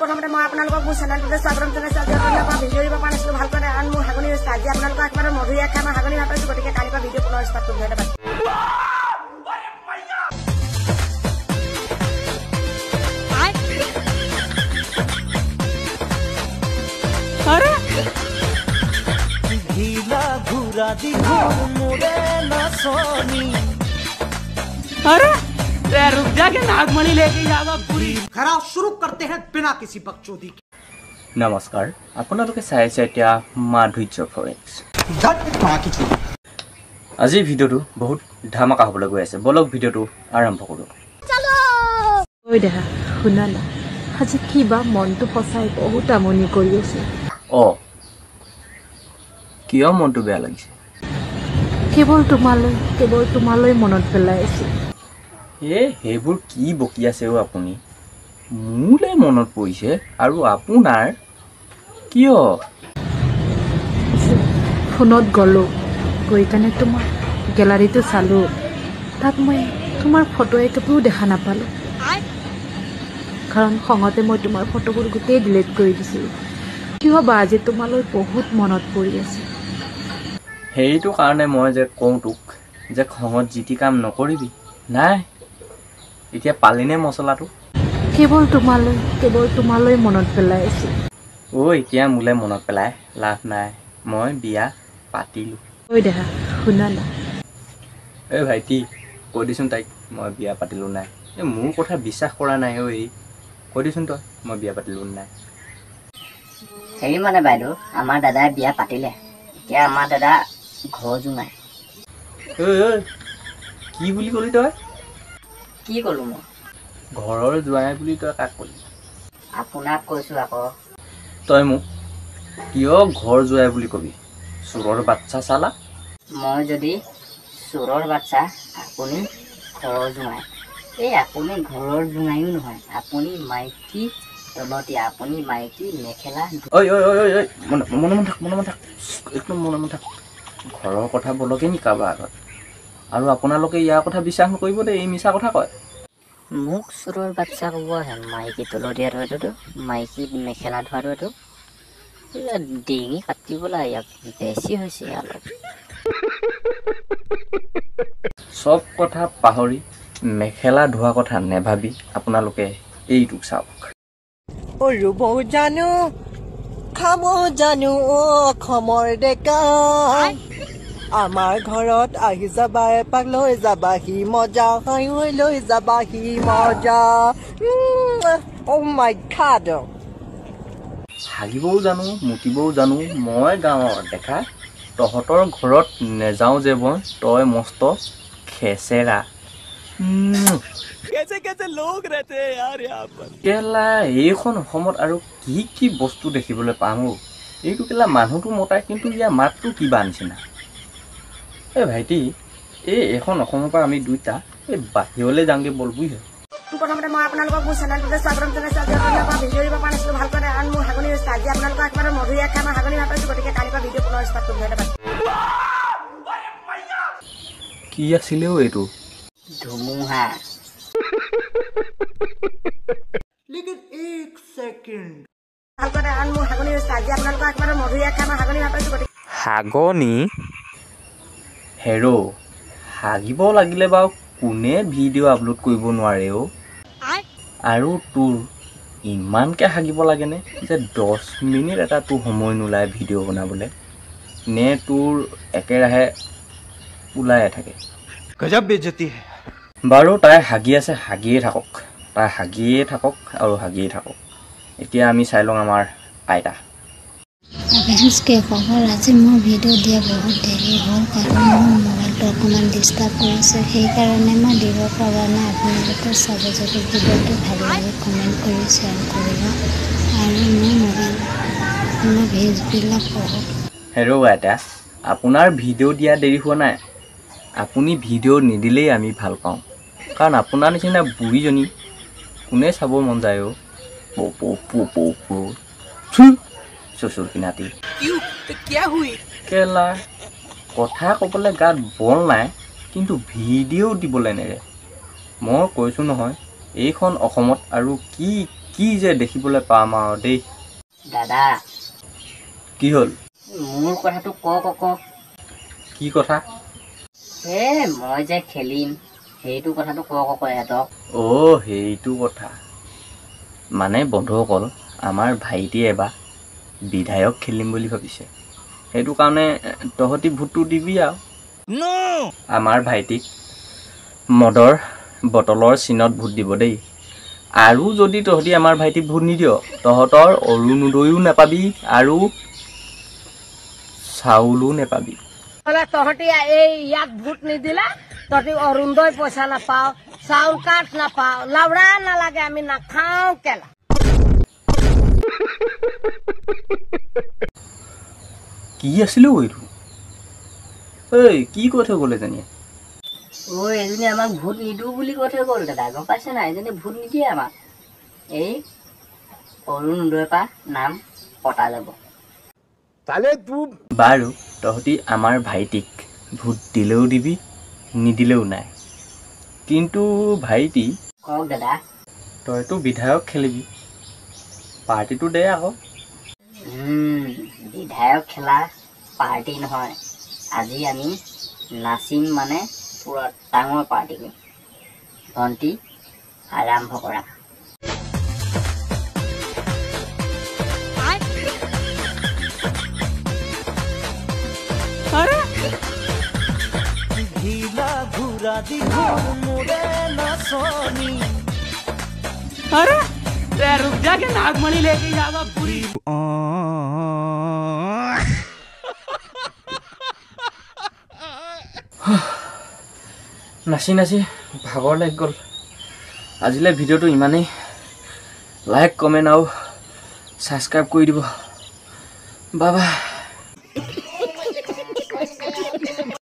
প্ৰথমতে মই আপোনালোকক মোৰ চেনেলটোলৈ স্বাগতম জনাইছোঁ। আজি আপোনালোকৰ ভিডিঅ' দিব পৰা নাছিলোঁ ভালকৈ, কাৰণ মোৰ হাগনি হৈছে। আজি আপোনালোকক একেবাৰে মধুৰিয়া খাই মই হাগনি ভাল পাইছোঁ, গতিকে কালিৰ পৰা ভিডিঅ' পুনৰ ষ্টাৰ্ট কৰিম। ধন্যবাদ। ঘিলা ঘূৰা দীঘল মোৰে নাচনী। अरे रुक जा के नागमणि लेके जावा पूरी। घराव शुरू करते हैं बिना किसी बकचोदी के। নমস্কাৰ, আপোনালোকে চাই আছে এতিয়া মাধুৰ্য ফৰেক্স। আজিৰ ভিডিঅ'টো বহুত ধামাকা হ'বলৈ গৈ আছে, বলক ভিডিঅ'টো আৰম্ভ কৰোঁ। ঐ দেহা, শুনা না, আজি কিবা মনটো সঁচাই বহুত আমনি কৰি আছে। অঁ, কিয় মনটো বেয়া লাগিছে? কেৱল তোমালৈ, কেৱল তোমালৈ মনত পেলাই আছে। এই সেইবোৰ কি বকি আছে অ' আপুনি? মোলৈ মনত পৰিছে আৰু আপোনাৰ কিয়? ফোনত গ'লোঁ, গৈ কেনে তোমাৰ গেলাৰীটো চালোঁ, তাত মই তোমাৰ ফটো একোও দেখা নাপালোঁ, কাৰণ খঙতে মই তোমাৰ ফটোবোৰ গোটেই ডিলিট কৰি দিছিলোঁ। কিয় বা আজি তোমালৈ বহুত মনত পৰি আছে। সেইটো কাৰণে মই যে কওঁ তোক যে খঙত যি টি কাম নকৰিবি। নাই, এতিয়া পালিনে মছলাটো? কেৱল তোমালৈ, কেৱল তোমালৈ মনত পেলাই আছে। অ', এতিয়া মোলৈ মনত পেলাই লাভ নাই, মই বিয়া পাতিলোঁ। ঐ দেহা, শুনা না। এই ভাইটি, কৈ দিচোন তাইক মই বিয়া পাতিলোঁ নাই। এই মোৰ কথা বিশ্বাস কৰা নাই ঐ, কৈ দিচোন তই মই বিয়া পাতিলোঁ নাই। হেৰি মানে বাইদেউ, আমাৰ দাদাই বিয়া পাতিলে, এতিয়া আমাৰ দাদা ঘৰ জোঁৱাই। ঐ ঐ, কি বুলি ক'লি তই? কি ক'লো মই? ঘৰৰ জোঁৱাই বুলি তই কাক ক'লি? আপোনাক কৈছোঁ আকৌ। তই মোক কিয় ঘৰ জোঁৱাই বুলি কবি, চোৰৰ বাচ্চা চালা? মই যদি চোৰৰ বাচ্চা, আপুনি ঘৰৰ জোঁৱাই। এই আপুনি ঘৰৰ জোঁৱাইও নহয়, আপুনি মাইকী তলতীয়া, আপুনি মাইকী মেখেলা। ঐ ঐ ঐ ঐ, মনে মনে থাক, মনে মনে থাক, একদম মনে মনে থাক। ঘৰৰ কথা বলকে নি কাৰোবাৰ আগত? আৰু আপোনালোকে ইয়াৰ কথা বিশ্বাস নকৰিব দেই, এই মিছা কথা কয়। মোক চোৰৰ বাচ্চা ক'ব আহে, মাইকী তলতীয়াটো এইটোতো, মাইকী মেখেলা ধোৱাটো এইটো। ডিঙি কাটিবলৈ ইয়াক বেছি হৈছে অলপ। চব কথা পাহৰি মেখেলা ধোৱা কথা নেভাবি আপোনালোকে এইটোক চাওক। ৰুব জানো, খাব জানো অসমৰ ডেকা, আমাৰ ঘৰত আহি যাবা এপাক, লৈ যাবাহি মজা, হাঁহি লৈ যাবাহি মজা। অ' মাই গাড। হাগিবও জানো, মুতিবও জানো, মই গাঁৱৰ ডেকা, তহঁতৰ ঘৰত নেযাওঁ যে মই, তই মস্ত খেচেৰা। কেলা এইখন অসমত আৰু কি কি বস্তু দেখিবলৈ পাম অ'? এইটো কেলা মানুহটো মতা, কিন্তু ইয়াৰ মাতটো কিবা নিচিনা। এই ভাইটি, এই এইখন অসমৰ পৰা আমি দুইটা এই বাহিৰলৈ যাওঁগৈ বল, বুজিছ? প্ৰথমতে মই আপোনালোকক মোৰ চেনেলটোলৈ স্বাগতম জনাইছোঁ। আজি আপোনালোকৰ ভিডিঅ' দিব পৰা নাছিলোঁ ভালকৈ, কাৰণ মোৰ হাগনি হৈছে। আজি আপোনালোকক একেবাৰে মধুৰিয়া খাই মই হাগনি ভাল পাইছোঁ, গতিকে কালিৰ পৰা ভিডিঅ' পুনৰ ষ্টাৰ্ট কৰিম। ধন্যবাদ। কি আছিলে অ' এইটো? ধুমুহা। लेकिन एक सेकंड। ভালকৈ, কাৰণ মোৰ হাগনি হৈছে। আজি আপোনালোকক একেবাৰে মধুৰিয়া খাই মই হাগনি ভাল পাইছোঁ, গতিকে হাগনি? হেৰ', হাগিব লাগিলে বাৰু কোনে ভিডিঅ' আপলোড কৰিব নোৱাৰে অ'? আৰু তোৰ ইমানকৈ হাগিব লাগেনে যে 10 মিনিট এটা তোৰ সময় নোলায় ভিডিঅ' বনাবলৈ, নে তোৰ একেৰাহে ওলায়ে থাকে? গজব বেইজ্জতি হে। বাৰু তাই হাগি আছে, হাগিয়ে থাকক, তাই হাগিয়ে থাকক আৰু হাগিয়ে থাকক। এতিয়া আমি চাই লওঁ আমাৰ আইতা। খবৰ, আজি মোৰ ভিডিঅ' দিয়া বহুত দেৰি হ'ল, কাৰণ মোৰ মোবাইলটো অকণমান ডিষ্টাৰ্ব কৰিছে, সেইকাৰণে মই দিব পৰা নাই। আপোনালোকে চাব, যদি ভিডিঅ'টো ভাল লাগে কমেণ্ট কৰি শ্বেয়াৰ কৰিব। আৰু মোৰ মোবাইল মোৰ ভিউজবিলাক বহুত। হেৰ' আইতা, আপোনাৰ ভিডিঅ' দিয়া দেৰি হোৱা নাই, আপুনি ভিডিঅ' নিদিলেই আমি ভাল পাওঁ, কাৰণ আপোনাৰ নিচিনা বুঢ়ীজনী কোনে চাব মন যায় অ'? চচুৰ কিনাতি কেলা, কথা ক'বলৈ গাত বল নাই, কিন্তু ভিডিঅ' দিবলৈ নেৰে। মই কৈছোঁ নহয়, এইখন অসমত আৰু কি কি যে দেখিবলৈ পাম আৰু দেই। দাদা, কি হ'ল? মোৰ কথাটো কওক আকৌ। কি কথা? এ মই যে খেলিম সেইটো কথাটো কওক আকৌ ইহঁতক। অ' সেইটো কথা মানে বন্ধুসকল, আমাৰ ভাইটিয়ে এবাৰ বিধায়ক খেলিম বুলি ভাবিছে, সেইটো কাৰণে তহঁতি ভোটটো দিবি আৰু। আমাৰ ভাইটিক মদৰ বটলৰ চিনত ভোট দিব দেই। আৰু যদি তহঁতি আমাৰ ভাইটিক ভোট নিদিয়, তহঁতৰ অৰুণোদয়ো নাপাবি আৰু চাউলো নাপাবি। তহঁতি এই ইয়াক ভোট নিদিলে তহঁতি অৰুণোদয় পইচা নাপাও, চাউল কাৰ্ড নাপাও, লাউৰা নালাগে, আমি নাখাওঁ কেলা। কি আছিলে এইটো? ঐ কি কৈ থৈ গ'ল এজনীয়ে? ঐ এজনী আমাক ভোট নিদিওঁ বুলি কৈ থৈ গ'ল দাদা, গম পাইছে নাই? এজনী ভোট নিদিয়ে আমাক। এই অৰুণোদয়ৰ পৰা নাম কটা যাব। বাৰু তহঁতি আমাৰ ভাইটিক ভোট দিলেও দিবি, নিদিলেও নাই, কিন্তু ভাইটি। কওক দাদা। তইতো বিধায়ক খেলিবি, পাৰ্টিটো দে আকৌ। বিধায়ক খেলা পাৰ্টি নহয়, আজি আমি নাচিম, মানে পুৰা ডাঙৰ পাৰ্টি কৰিম। ভণ্টি আৰম্ভ কৰা। ঘিলা ঘূৰা দীঘল মোৰে নাচনী। अरे रुक जा के नागमणि लेके जावा पूरी। নাচি নাচি ভাগৰ লাগি গ'ল। আজিলৈ ভিডিঅ'টো ইমানেই। লাইক, কমেণ্ট আৰু ছাবস্ক্ৰাইব কৰি দিব। বাবা।